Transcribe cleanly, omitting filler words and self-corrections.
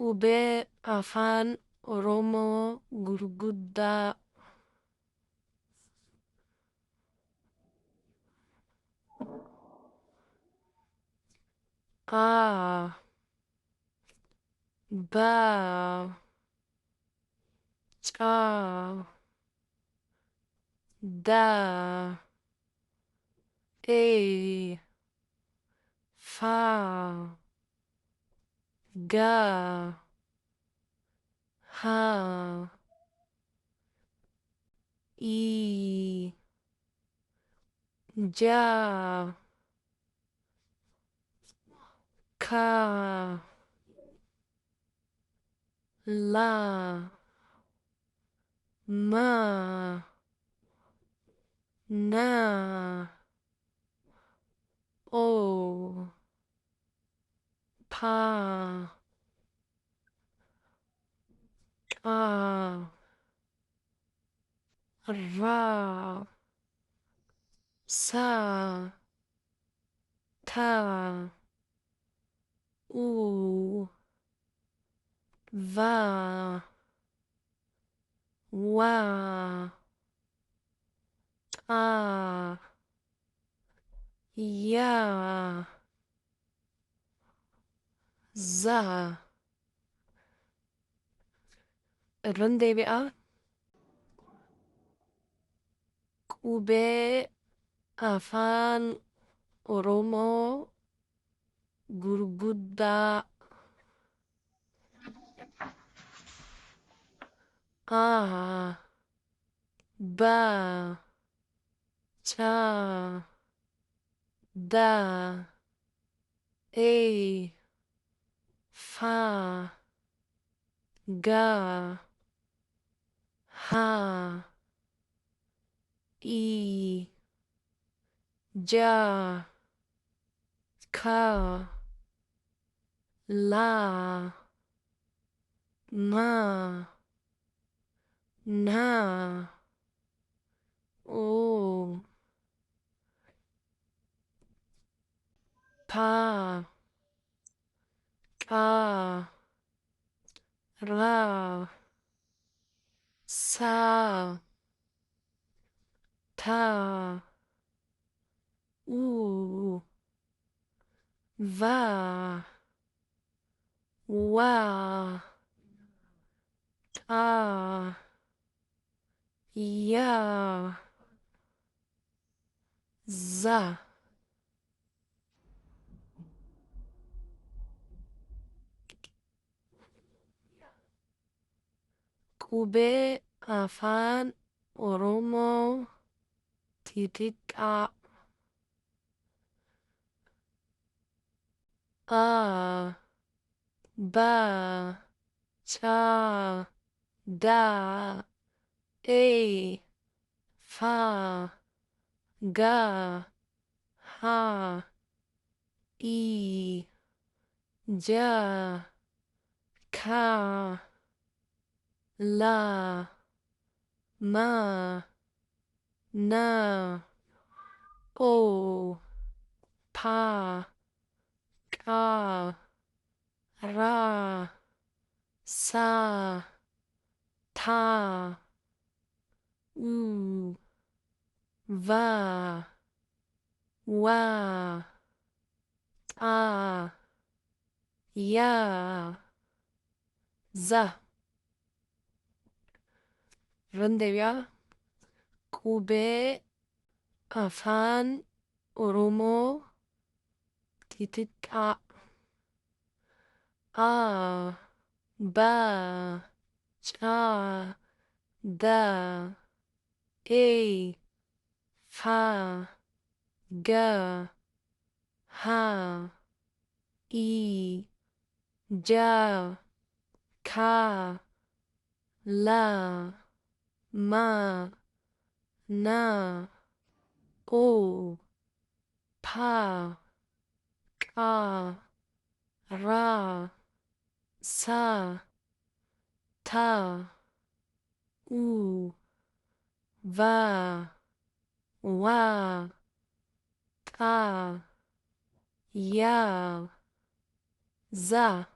Qubee Afaan Oromoo gurguddaa. A, B, C, D, E, F, G, H, I, J, K, L, M, N, O, P, Q, R, S, T, U, V, W, A, Y, Z. Irran deebi'a. Qubee Afaan Oromoo gurguddaa. A, B, C, D, E, F, G, H, I, J, K, L, M, N, O, P, Q, R, S, T, U, V, W, A, Y, Z. Qubee Afaan Oromoo xixiqqaa. A, B, C, D, E, F, G, H, I, J, K, L, M, N, O, P, Q, R, S, T, U, V, W, A, Y, Z. Irran deebi'a. Qubee Afaan Oromoo xixiqqaa. A, B, C, D, E, F, G, H, I, J, K, L, M, N, O, P, Q, R, S, T, U, V, W, A, Y, Z.